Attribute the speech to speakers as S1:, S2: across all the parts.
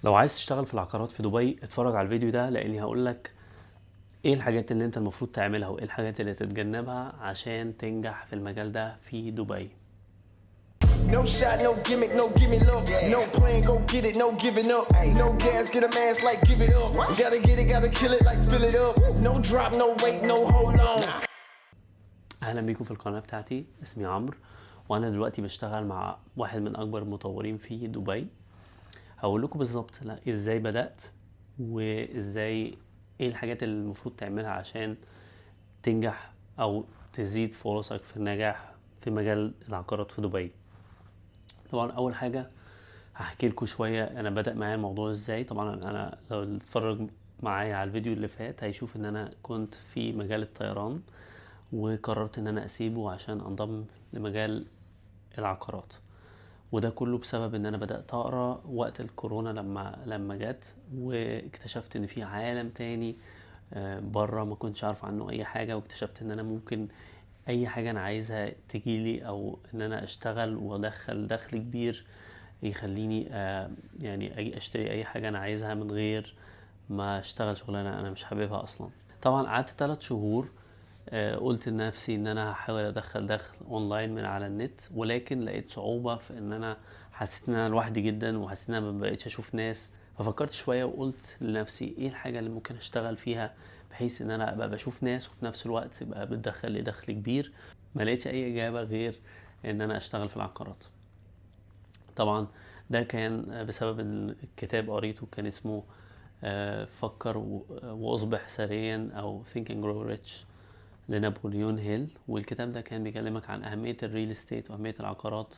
S1: لو عايز تشتغل في العقارات في دبي اتفرج على الفيديو ده، لاني هقول لك ايه الحاجات اللي انت المفروض تعملها وايه الحاجات اللي تتجنبها عشان تنجح في المجال ده في دبي.
S2: No shot, no gimmick, no give me look. No plan, go get it, no giving up. No gas, get a mask like give it up. Gotta get it, gotta kill it like fill it up. No drop, no wait, no hold on.
S1: اهلا بيكم في القناة بتاعتي، اسمي عمرو وانا دلوقتي بشتغل مع واحد من اكبر المطورين في دبي. هقول لكم بالظبط لا ازاي بدأت وازاي ايه الحاجات اللي المفروض تعملها عشان تنجح او تزيد فرصك في النجاح في مجال العقارات في دبي. طبعا اول حاجة هحكي لكم شوية انا بدأ معايا الموضوع ازاي. طبعا انا لو اتفرج معايا على الفيديو اللي فات هيشوف ان انا كنت في مجال الطيران وقررت ان انا اسيبه عشان انضم لمجال العقارات، وده كله بسبب ان انا بدأت اقرا وقت الكورونا لما جت، واكتشفت ان في عالم تاني بره ما كنتش عارف عنه اي حاجة، واكتشفت ان انا ممكن اي حاجة انا عايزها تجيلي او ان انا اشتغل وادخل دخل كبير يخليني يعني اجي اشتري اي حاجة انا عايزها من غير ما اشتغل شغلانة انا مش حاببها اصلا. طبعا قعدت 3 شهور، قلت لنفسي ان انا هحاول ادخل دخل اونلاين من على النت، ولكن لقيت صعوبة في ان انا حسيت ان انا لوحدي جدا وحسيت ان انا ما بقيتش اشوف ناس. ففكرت شوية وقلت لنفسي ايه الحاجة اللي ممكن اشتغل فيها بحيث ان انا ابقى بشوف ناس وفي نفس الوقت يبقى بتدخل لي دخل كبير. ما لقيتش اي اجابة غير ان انا اشتغل في العقارات. طبعا ده كان بسبب ان الكتاب قريته كان اسمه فكر واصبح ثريا او Think and Grow Rich لنابليون هيل، والكتاب ده كان بيكلمك عن أهمية ال real estate وأهمية العقارات،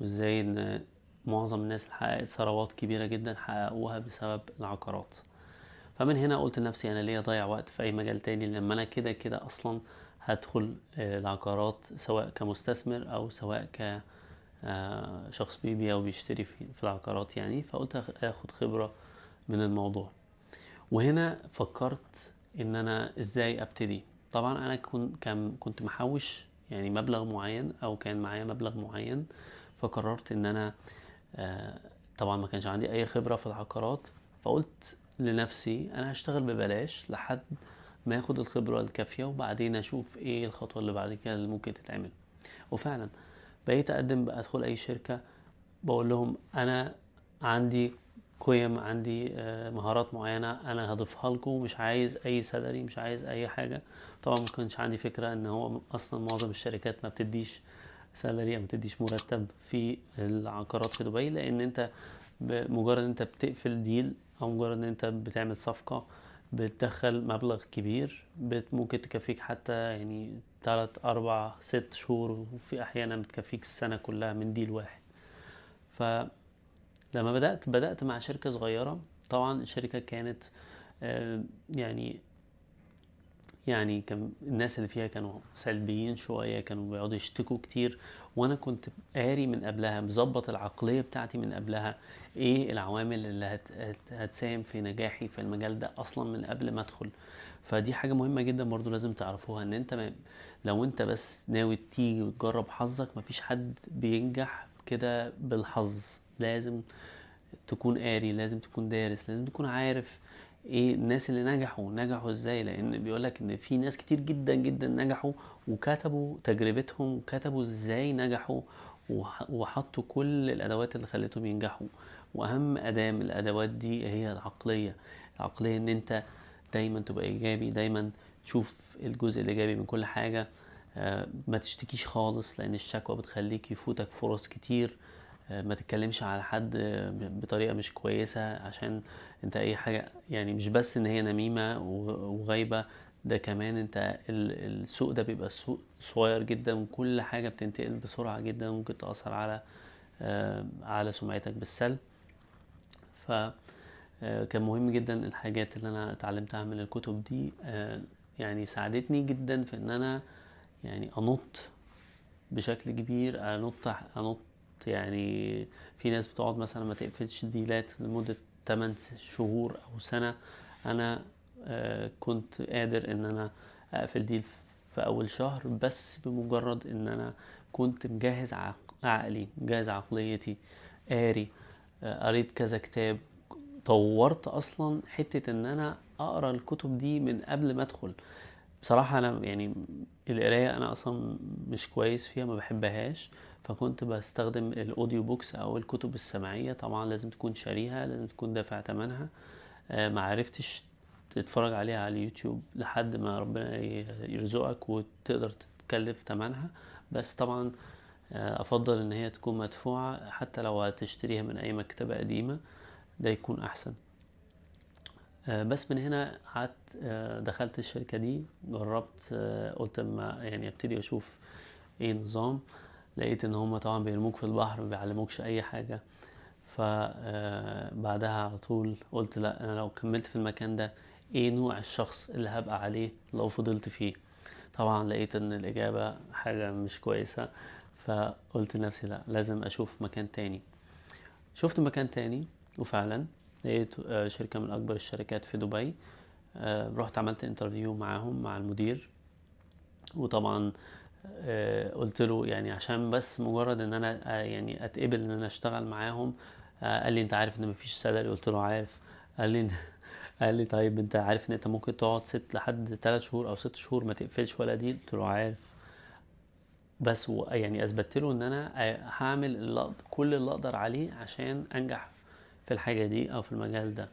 S1: وازاي ان معظم الناس اللي حققت ثروات كبيرة جدا حققوها بسبب العقارات. فمن هنا قلت لنفسي انا ليه اضيع وقت في اي مجال تاني لما انا كده كده اصلا هدخل العقارات، سواء كمستثمر او سواء ك شخص بيبيع وبيشتري في العقارات يعني. فقلت اخد خبرة من الموضوع، وهنا فكرت ان انا ازاي ابتدي. طبعا انا كنت محوش يعني مبلغ معين او كان معايا مبلغ معين، فقررت ان انا طبعا ما كانش عندي اي خبرة في العقارات، فقلت لنفسي انا هشتغل ببلاش لحد ما اخد الخبرة الكافية وبعدين اشوف ايه الخطوة اللي بعد كده اللي ممكن تتعمل. وفعلا بقيت اقدم، ادخل اي شركة بقول لهم انا عندي قيم، عندي مهارات معينة انا هضيفها لكم، مش عايز اي salary، مش عايز اي حاجة. طبعا ما كانش عندي فكرة ان هو اصلا معظم الشركات ما بتديش salary او ما بتديش مرتب في العقارات في دبي، لان انت بمجرد ان انت بتقفل deal او مجرد ان انت بتعمل صفقة بتدخل مبلغ كبير ممكن تكفيك حتى يعني 3 4 6 شهور، وفي احيانا بتكفيك السنة كلها من deal واحد. فلما بدأت مع شركة صغيرة. طبعا الشركة كانت يعني كان الناس اللي فيها كانوا سلبيين شوية، كانوا بيقعدوا يشتكوا كتير، وانا كنت قاري من قبلها، مظبط العقلية بتاعتي من قبلها، ايه العوامل اللي هتساهم في نجاحي في المجال ده اصلا من قبل ما ادخل. فدي حاجة مهمة جدا برضو لازم تعرفوها، ان انت ما لو انت بس ناوي تيجي وتجرب حظك، مفيش حد بينجح كده بالحظ. لازم تكون قاري، لازم تكون دارس، لازم تكون عارف ايه الناس اللي نجحوا، نجحوا ازاي، لان بيقولك ان في ناس كتير جدا جدا نجحوا وكتبوا تجربتهم وكتبوا ازاي نجحوا وحطوا كل الادوات اللي خلتهم ينجحوا. واهم اداة من الادوات دي هي العقلية. العقلية ان انت دايما تبقى ايجابي، دايما تشوف الجزء الايجابي من كل حاجة، ما تشتكيش خالص لان الشكوى بتخليك يفوتك فرص كتير، ما تتكلمش على حد بطريقة مش كويسة، عشان انت اي حاجة يعني مش بس ان هي نميمة وغيبة، ده كمان انت السوق ده بيبقى سوق صغير جدا وكل حاجة بتنتقل بسرعة جدا، وممكن تأثر على سمعتك بالسلب. ف كان مهم جدا الحاجات اللي انا اتعلمتها من الكتب دي، يعني ساعدتني جدا في ان انا يعني انط بشكل كبير، انط. يعني في ناس بتقعد مثلا ما تقفلش ديلات لمدة 8 شهور او سنة، انا كنت قادر ان انا اقفل deal في اول شهر بس، بمجرد ان انا كنت مجهز عقلي، مجهز عقليتي، قاري، قريت كذا كتاب. طورت اصلا حتة ان انا اقرا الكتب دي من قبل ما ادخل. بصراحة انا يعني القراية انا اصلا مش كويس فيها، ما بحبهاش، فكنت بستخدم ال audio books او الكتب السمعية. طبعا لازم تكون شاريها، لازم تكون دافع ثمنها، ما عرفتش تتفرج عليها على اليوتيوب لحد ما ربنا يرزقك وتقدر تتكلف ثمنها. بس طبعا افضل ان هي تكون مدفوعة، حتى لو هتشتريها من اي مكتبة قديمة ده يكون احسن. بس من هنا قعدت، دخلت الشركة دي، جربت، قلت اما يعني ابتدي اشوف ايه النظام. لقيت ان هما طبعا بيرموك في البحر، ما بيعلموكش اي حاجة. بعدها على طول قلت لا، انا لو كملت في المكان ده ايه نوع الشخص اللي هبقى عليه لو فضلت فيه؟ طبعا لقيت ان الاجابة حاجة مش كويسة، فقلت لنفسي لا، لازم اشوف مكان تاني. شفت مكان تاني وفعلا لقيت شركة من اكبر الشركات في دبي. رحت عملت interview معاهم مع المدير، وطبعا قلت له يعني عشان بس مجرد ان انا يعني اتقبل ان انا اشتغل معاهم. قال لي انت عارف ان مفيش salary؟ قلت له عارف. قال لي طيب انت عارف ان انت ممكن تقعد 6 لحد 3 شهور او 6 شهور ما تقفلش ولا deal؟ قلت له عارف. بس يعني اثبتت له ان انا هعمل كل اللي اقدر عليه عشان انجح في الحاجة دي او في المجال ده.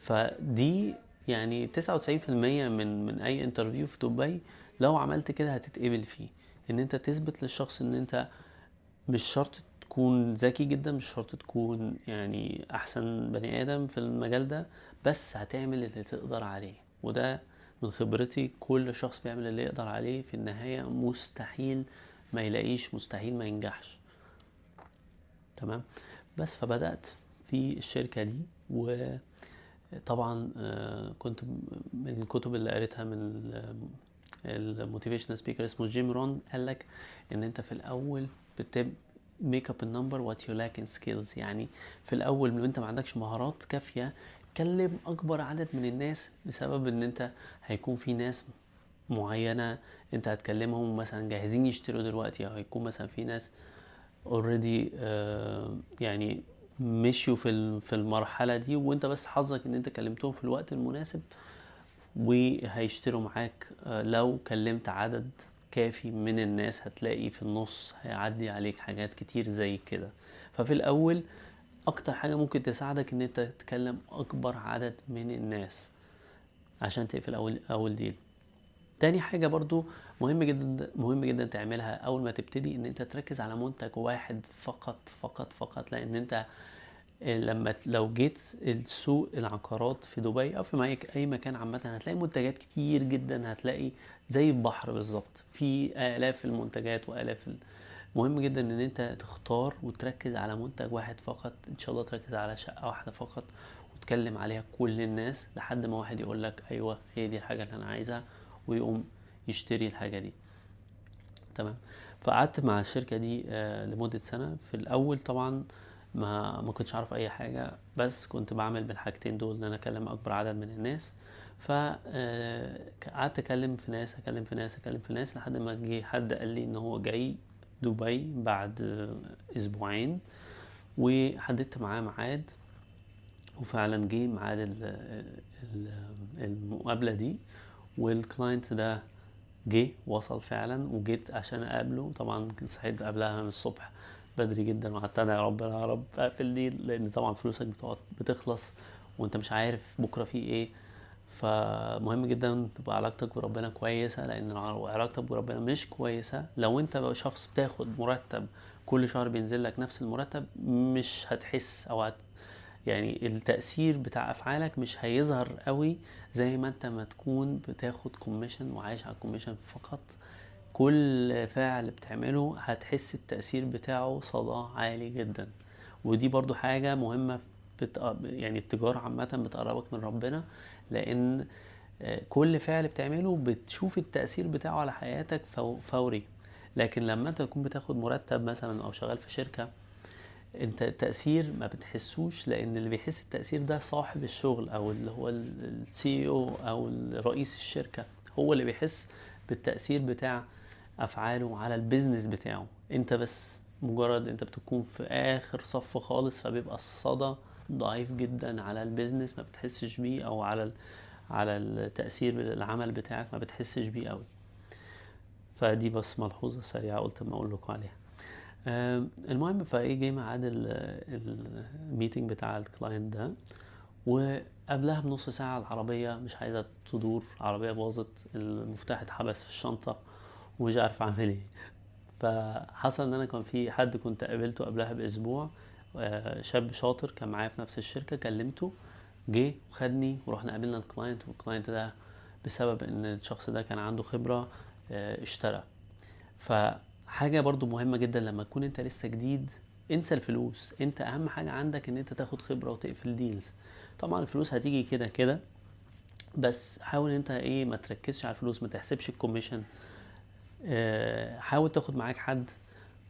S1: فدي يعني تسعة وتسعين في المية من اي interview في دبي لو عملت كده هتتقبل فيه، ان انت تثبت للشخص ان انت مش شرط تكون ذكي جدا، مش شرط تكون يعني احسن بني ادم في المجال ده، بس هتعمل اللي تقدر عليه. وده من خبرتي، كل شخص بيعمل اللي يقدر عليه في النهاية مستحيل ما يلاقيش، مستحيل ما ينجحش. تمام. بس فبدأت في الشركة دي، وطبعا كنت من الكتب اللي قريتها من ال motivational speaker اسمه جيم رون، قال لك ان انت في الاول make up a number what you lack in skills. يعني في الاول لو انت ما عندكش مهارات كافية كلم اكبر عدد من الناس، لسبب ان انت هيكون في ناس معينة انت هتكلمهم مثلا جاهزين يشتروا دلوقتي، او هيكون مثلا في ناس already، يعني مشيوا في المرحلة دي، وانت بس حظك ان انت كلمتهم في الوقت المناسب وهيشتروا معاك. لو كلمت عدد كافي من الناس هتلاقي في النص هيعدي عليك حاجات كتير زي كده. ففي الأول أكتر حاجة ممكن تساعدك إن أنت تكلم أكبر عدد من الناس عشان تقفل أول ديل. تاني حاجة برضو مهم جدا، مهم جدا تعملها أول ما تبتدي، إن أنت تركز على منتج واحد فقط فقط فقط. لأن أنت لو جيت السوق العقارات في دبي أو في أي مكان عامة هتلاقي منتجات كتير جدا، هتلاقي زي البحر بالظبط، في آلاف المنتجات وآلاف مهم جدا إن أنت تختار وتركز على منتج واحد فقط، إن شاء الله تركز على شقة واحدة فقط وتكلم عليها كل الناس لحد ما واحد يقول لك أيوة هي دي الحاجة اللي أنا عايزها ويقوم يشتري الحاجة دي. تمام. فقعدت مع الشركة دي لمدة سنة. في الأول طبعا ما كنتش عارف أي حاجة، بس كنت بعمل بالحاجتين دول، إن أنا أكلم أكبر عدد من الناس. قعدت أكلم في ناس، أكلم في ناس، أكلم في ناس، لحد ما جه حد قال لي إن هو جاي دبي بعد أسبوعين، وحددت معاه ميعاد، وفعلا جه ميعاد المقابلة دي، وال client ده جه وصل فعلا، وجيت عشان اقابله. طبعا صحيت قبلها من الصبح بدري جدا، وقعدت انا يا رب يا رب اقفل دي، لان طبعا فلوسك بتقعد بتخلص وانت مش عارف بكره في ايه. فمهم جدا تبقى علاقتك بربنا كويسه، لان لو علاقتك بربنا مش كويسه، لو انت بقى شخص بتاخد مرتب كل شهر بينزل لك نفس المرتب، مش هتحس او هت يعني التأثير بتاع أفعالك مش هيظهر قوي زي ما انت ما تكون بتاخد commission وعايش على ال commission فقط. كل فعل بتعمله هتحس التأثير بتاعه صدى عالي جدا. ودي برضو حاجة مهمة، التجارة عامة بتقربك من ربنا، لأن كل فعل بتعمله بتشوف التأثير بتاعه على حياتك فوري. لكن لما انت تكون بتاخد مرتب مثلا أو شغال في شركة، انت التأثير ما بتحسوش، لأن اللي بيحس التأثير ده صاحب الشغل أو اللي هو ال سي او أو رئيس الشركة، هو اللي بيحس بالتأثير بتاع أفعاله على ال business بتاعه. انت بس مجرد انت بتكون في آخر صف خالص، فبيبقى الصدى ضعيف جدا على ال business، ما بتحسش بيه، او على التأثير العمل بتاعك ما بتحسش بيه قوي. فدي بس ملحوظة سريعة قلت ما اقول لكم عليها. المهم فايه، جه ميعاد ال meeting بتاع ال client ده، وقبلها بنص ساعة العربية مش عايزة تدور، العربية باظت، المفتاح اتحبس في الشنطة ومش عارف اعمل ايه. فحصل ان انا كان في حد كنت قابلته قبلها باسبوع، شاب شاطر كان معايا في نفس الشركة، كلمته جه وخدني ورحنا قابلنا ال client. وال client ده بسبب ان الشخص ده كان عنده خبرة، اشترى. فحاجة برضو مهمة جدا، لما تكون انت لسه جديد انسى الفلوس، انت اهم حاجة عندك ان انت تاخد خبرة وتقفل deals. طبعا الفلوس هتيجي كده كده، بس حاول انت ايه ما تركزش على الفلوس، ما تحسبش ال commission. حاول تاخد معاك حد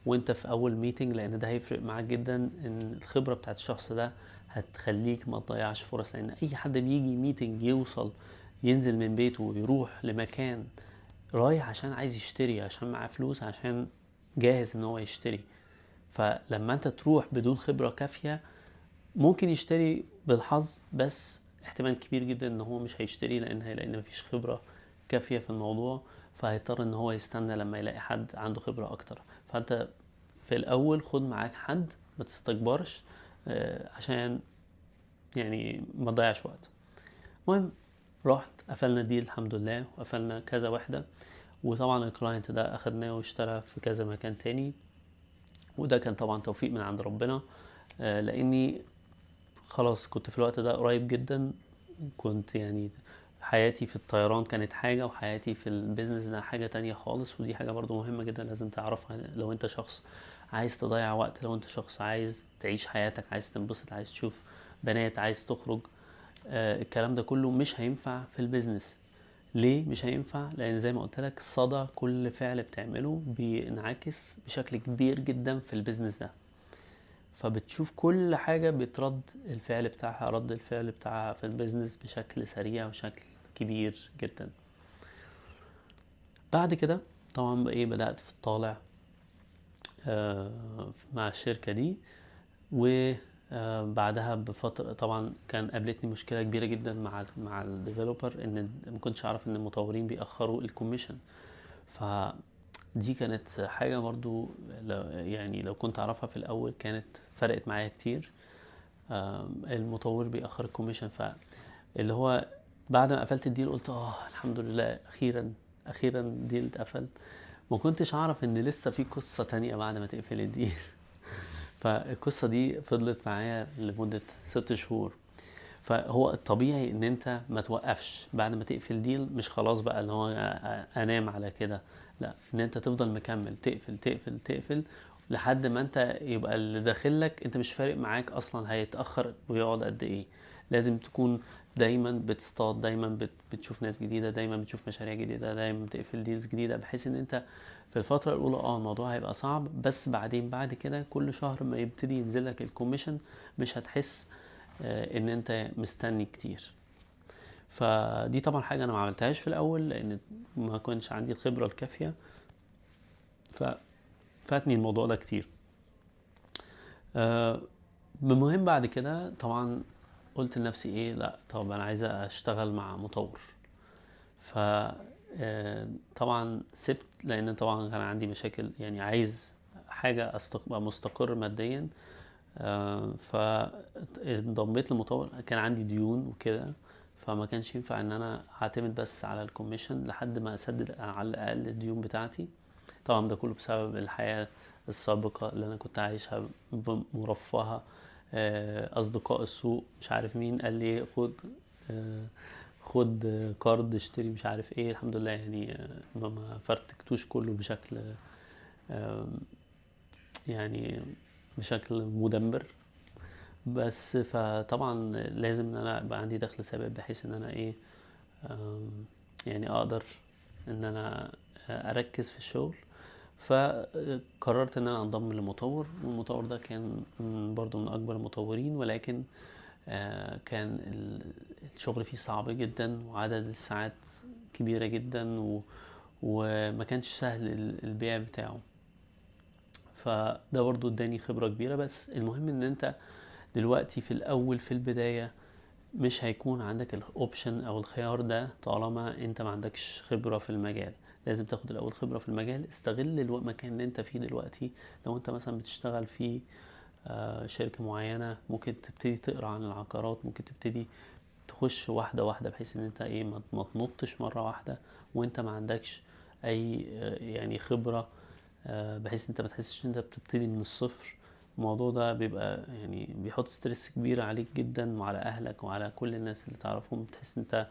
S1: وانت في اول meeting، لان ده هيفرق معاك جدا، ان الخبرة بتاعت الشخص ده هتخليك ما تضيعش فرص. لان اي حد بيجي meeting يوصل ينزل من بيته ويروح لمكان رايح عشان عايز يشتري، عشان معاه فلوس، عشان جاهز ان هو يشتري. فلما انت تروح بدون خبرة كافية ممكن يشتري بالحظ، بس احتمال كبير جدا ان هو مش هيشتري، لان هيلاقي ان مفيش خبرة كافية في الموضوع، فهيضطر ان هو يستنى لما يلاقي حد عنده خبرة اكتر. فانت في الاول خد معاك حد، ما تستكبرش، عشان ما تضيعش وقت. المهم رحت قفلنا deal الحمد لله، وقفلنا كذا واحدة، وطبعا ال client ده اخدناه واشترى في كذا مكان تاني، وده كان طبعا توفيق من عند ربنا، لاني خلاص كنت في الوقت ده قريب جدا، كنت حياتي في الطيران كانت حاجة وحياتي في ال business ده حاجة تانية خالص. ودي حاجة برضو مهمة جدا لازم تعرفها لو انت شخص عايز تضيع وقت، لو انت شخص عايز تعيش حياتك، عايز تنبسط، عايز تشوف بنات، عايز تخرج، الكلام ده كله مش هينفع في ال business. ليه مش هينفع؟ لان زي ما قلت لك صدى كل فعل بتعمله بينعكس بشكل كبير جدا في ال business ده، فبتشوف كل حاجة بترد الفعل بتاعها، رد الفعل بتاعها في ال business بشكل سريع وشكل كبير جدا. بعد كده طبعا بدأت في الطالع مع الشركة دي، بعدها بفترة طبعا كان قابلتني مشكلة كبيرة جدا مع ال developer، ان ما كنتش اعرف ان المطورين بيأخروا ال commission. فدي كانت حاجة برضو لو كنت اعرفها في الاول كانت فرقت معايا كتير. المطور بيأخر ال commission، فاللي هو بعد ما قفلت ال deal قلت الحمد لله اخيرا ال deal اتقفل. ما كنتش اعرف ان لسه في قصة تانية بعد ما تقفل ال deal. فالقصة دي فضلت معايا لمدة 6 شهور. فهو الطبيعي ان انت ما توقفش بعد ما تقفل deal، مش خلاص بقى اللي هو انام على كده، لا، ان انت تفضل مكمل تقفل تقفل تقفل لحد ما انت يبقى اللي داخلك انت مش فارق معاك اصلا هيتأخر ويقعد قد ايه. لازم تكون دايما بتصطاد، دايما بتشوف ناس جديدة، دايما بتشوف مشاريع جديدة، دايما بتقفل deals جديدة، بحيث ان انت في الفترة الأولى الموضوع هيبقى صعب، بس بعدين بعد كده كل شهر ما يبتدي ينزلك ال commission مش هتحس ان انت مستني كتير. فدي طبعا حاجة انا ما عملتهاش في الأول لان ما كنتش عندي الخبرة الكافية، ففاتني الموضوع ده كتير. المهم بعد كده طبعا قلت لنفسي ايه، لا طب انا عايز اشتغل مع مطور. طبعا سبت، لان طبعا كان عندي مشاكل، عايز حاجة ابقى مستقر ماديا. فانضميت لمطور، كان عندي ديون وكده، فما كانش ينفع ان انا اعتمد بس على ال commission لحد ما اسدد على الاقل الديون بتاعتي. طبعا ده كله بسبب الحياة السابقة اللي انا كنت عايشها مرفهة، اصدقاء السوق مش عارف مين قال لي خد قرض اشتري مش عارف ايه. الحمد لله ما فرتكتوش كله بشكل مدمر، بس فطبعا لازم ان انا ابقى عندي دخل ثابت بحيث ان انا ايه، اقدر ان انا اركز في الشغل. فقررت ان انا انضم لمطور، والمطور ده كان برضو من اكبر المطورين، ولكن كان الشغل فيه صعب جدا وعدد الساعات كبيرة جدا وما كانش سهل البيع بتاعه. فده برضو اداني خبرة كبيرة. بس المهم ان انت دلوقتي في الاول في البداية مش هيكون عندك ال option او الخيار ده طالما انت ما عندكش خبرة في المجال. لازم تاخد الاول خبرة في المجال. استغل المكان اللي انت فيه دلوقتي. لو انت مثلا بتشتغل في شركة معينة، ممكن تبتدي تقرأ عن العقارات، ممكن تبتدي تخش واحدة واحدة، بحيث ان انت ايه ما تنطش مرة واحدة وانت ما عندكش اي يعني خبرة، بحيث انت ما تحسش ان انت بتبتدي من الصفر. الموضوع ده بيبقى يعني بيحط stress كبير عليك جدا وعلى اهلك وعلى كل الناس اللي تعرفهم. بتحس انت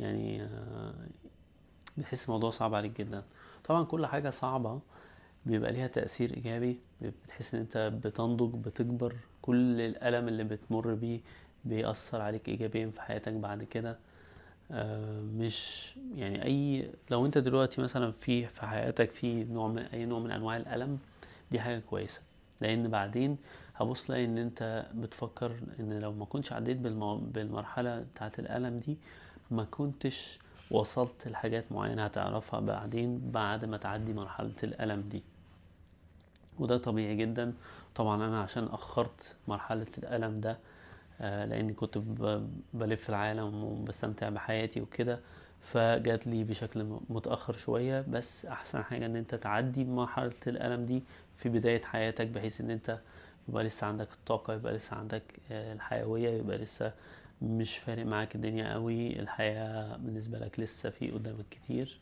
S1: يعني بتحس الموضوع صعب عليك جدا. طبعا كل حاجة صعبة بيبقى ليها تأثير إيجابي، بتحس إن أنت بتنضج، بتكبر. كل الألم اللي بتمر بيه بيأثر عليك إيجابيا في حياتك بعد كده. مش يعني أي، لو أنت دلوقتي مثلا في حياتك في نوع من أي نوع من أنواع الألم، دي حاجة كويسة، لأن بعدين هبص لاقي إن أنت بتفكر إن لو ما كنتش عديت بالمرحلة بتاعت الألم دي ما كنتش وصلت لحاجات معينة هتعرفها بعدين بعد ما تعدي مرحلة الألم دي، وده طبيعي جدا. طبعا أنا عشان أخرت مرحلة الألم ده، لأني كنت بلف العالم وبستمتع بحياتي وكده، فجات لي بشكل متأخر شوية. بس أحسن حاجة إن أنت تعدي بمرحلة الألم دي في بداية حياتك، بحيث إن أنت يبقى لسه عندك الطاقة، يبقى لسه عندك الحيوية، يبقى لسه مش فارق معاك الدنيا قوي، الحياة بالنسبة لك لسه في قدامك كتير.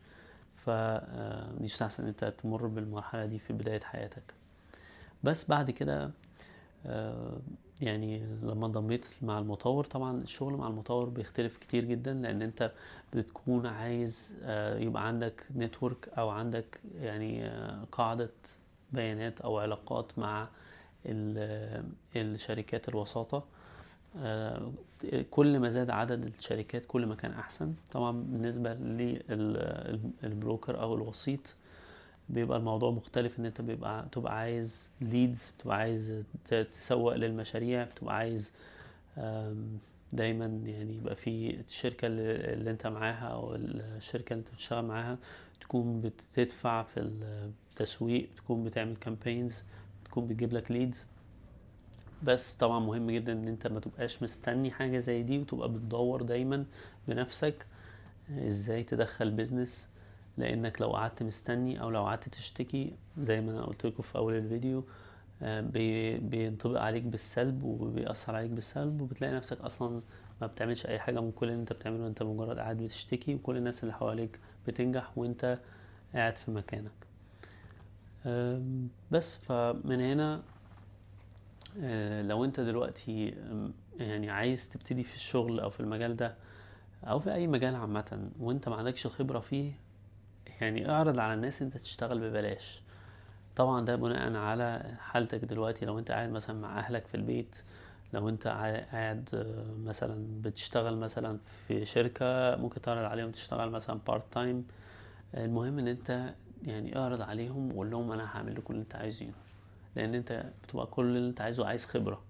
S1: يستحسن إن أنت تمر بالمرحلة دي في بداية حياتك. بس بعد كده، لما انضميت مع المطور، طبعا الشغل مع المطور بيختلف كتير جدا، لان انت بتكون عايز يبقى عندك نتورك او عندك قاعدة بيانات او علاقات مع الشركات الوساطة. كل ما زاد عدد الشركات كل ما كان احسن. طبعا بالنسبة للبروكر او الوسيط بيبقى الموضوع مختلف، ان انت بتبقى عايز ليدز، بتبقى عايز تسوق للمشاريع، بتبقى عايز، دايما يبقى في الشركة اللي انت معاها او الشركة اللي انت بتشتغل معاها تكون بتدفع في التسويق، بتكون بتعمل كامبينز، بتكون بتجيب لك ليدز. بس طبعا مهم جدا ان انت ما تبقاش مستني حاجة زي دي، وتبقى بتدور دايما بنفسك ازاي تدخل بيزنس، لانك لو قعدت مستني او لو قعدت تشتكي زي ما انا قلت لكم في اول الفيديو، بينطبق عليك بالسلب وبيأثر عليك بالسلب، وبتلاقي نفسك اصلا ما بتعملش اي حاجة من كل اللي انت بتعمله، انت مجرد قاعد بتشتكي وكل الناس اللي حواليك بتنجح وانت قاعد في مكانك. بس فمن هنا، لو انت دلوقتي، عايز تبتدي في الشغل او في المجال ده او في اي مجال عامة وانت ما عندكش الخبرة فيه، اعرض على الناس انت تشتغل ببلاش. طبعا ده بناء على حالتك دلوقتي، لو انت قاعد مثلا مع اهلك في البيت، لو انت قاعد، مثلا بتشتغل مثلا في شركة، ممكن تعرض عليهم تشتغل مثلا part time. المهم ان انت اعرض عليهم وقول لهم انا هعمل لكم اللي انت عايزينه، لان انت بتبقى كل اللي انت عايزه عايز خبرة.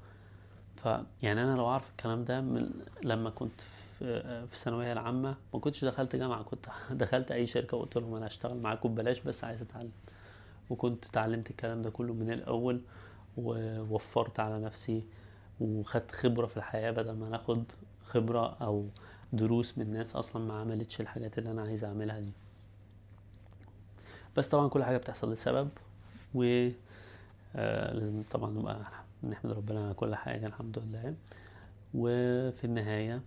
S1: انا لو اعرف الكلام ده من لما كنت في الثانوية العامة، ما كنتش دخلت جامعة، كنت دخلت اي شركة وقلت لهم انا هشتغل معاكم ببلاش بس عايز اتعلم، وكنت اتعلمت الكلام ده كله من الاول ووفرت على نفسي وخدت خبرة في الحياة، بدل ما ناخد خبرة او دروس من ناس اصلا ما عملتش الحاجات اللي انا عايز اعملها دي. بس طبعا كل حاجة بتحصل لسبب، و لازم طبعا نبقى نحمد ربنا على كل حاجة الحمد لله. وفي النهاية،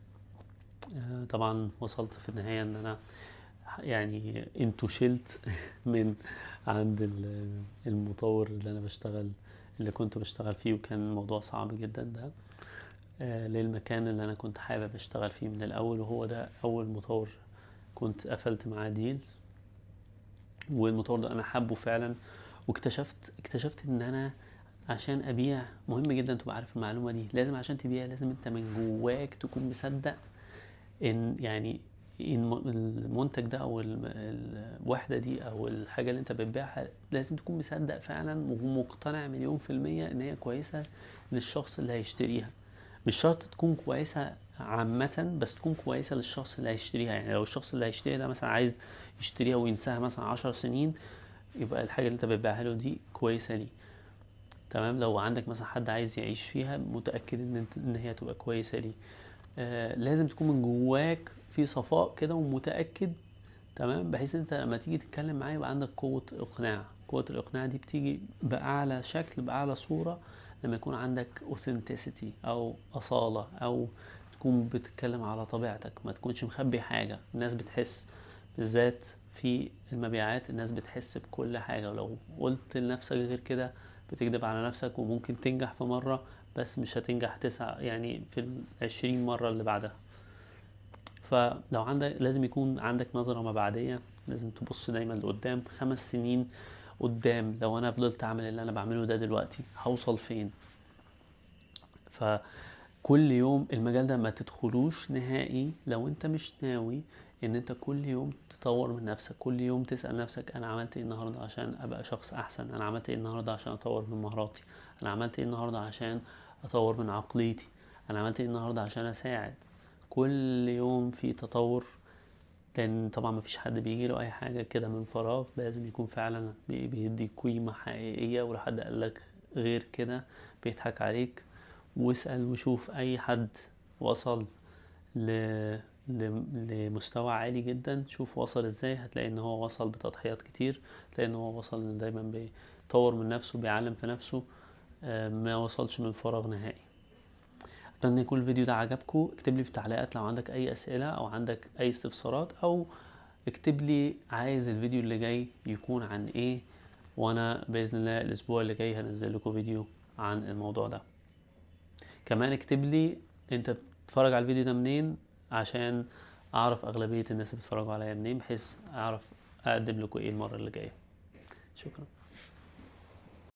S1: طبعا وصلت في النهاية ان انا انتشلت من عند المطور اللي كنت بشتغل فيه، وكان الموضوع صعب جدا ده، للمكان اللي انا كنت حابب اشتغل فيه من الاول، وهو ده اول مطور كنت قفلت معاه ديلز، والمطور ده انا حابه فعلا. واكتشفت ان انا عشان ابيع مهم جدا تبقى عارف المعلومة دي، لازم عشان تبيع لازم انت من جواك تكون مصدق ان المنتج ده او الوحدة دي او الحاجة اللي انت بتبيعها، لازم تكون مصدق فعلا ومقتنع 1,000,000% ان هي كويسة للشخص اللي هيشتريها. مش شرط تكون كويسة عامة، بس تكون كويسة للشخص اللي هيشتريها. لو الشخص اللي هيشتريها ده مثلا عايز يشتريها وينساها مثلا 10 سنين، يبقى الحاجة اللي انت بتبيعها له دي كويسة ليه. تمام؟ لو عندك مثلا حد عايز يعيش فيها متأكد ان هي تبقى كويسة ليه. لازم تكون من جواك في صفاء كده ومتأكد، تمام؟ بحيث انت لما تيجي تتكلم معاه يبقى عندك قوة اقناع. قوة الاقناع دي بتيجي بأعلى شكل، بأعلى صورة، لما يكون عندك authenticity او أصالة، او تكون بتتكلم على طبيعتك، ما تكونش مخبي حاجة. الناس بتحس، بالذات في المبيعات الناس بتحس بكل حاجة، ولو قلت لنفسك غير كده بتكذب على نفسك، وممكن تنجح في مرة بس مش هتنجح 9 يعني في 20 مرة اللي بعدها. فلو عندك، لازم يكون عندك نظرة مبعدية، لازم تبص دايما لقدام، 5 سنين قدام، لو انا فضلت اعمل اللي انا بعمله ده دلوقتي هوصل فين؟ فكل يوم المجال ده ما تدخلوش نهائي لو انت مش ناوي ان انت كل يوم تطور من نفسك، كل يوم تسأل نفسك انا عملت ايه النهاردة عشان ابقى شخص احسن، انا عملت ايه النهاردة عشان اطور من مهاراتي، انا عملت ايه النهاردة عشان اطور من عقليتي، انا عملت ايه النهاردة عشان اساعد. كل يوم في تطور، لان طبعا ما فيش حد بيجي له اي حاجة كده من فراغ، لازم يكون فعلا بيدي قيمة حقيقية، ولو حد قال لك غير كده بيضحك عليك. واسأل وشوف اي حد وصل لمستوى عالي جدا، شوف وصل ازاي، هتلاقي ان هو وصل بتضحيات كتير، هتلاقي ان هو وصل ان دايما بيطور من نفسه، بيعلم في نفسه، ما وصلش من فراغ نهائي. اتمنى يكون الفيديو ده عجبكم. اكتب لي في التعليقات لو عندك اي اسئله او عندك اي استفسارات، او اكتب لي عايز الفيديو اللي جاي يكون عن ايه، وانا باذن الله الاسبوع اللي جاي هنزل لكم فيديو عن الموضوع ده. كمان اكتب لي انت بتتفرج على الفيديو ده منين، عشان اعرف اغلبيه الناس اللي بيتفرجوا عليا منين، بحيث اعرف اقدم لكم ايه المره اللي جايه. شكرا.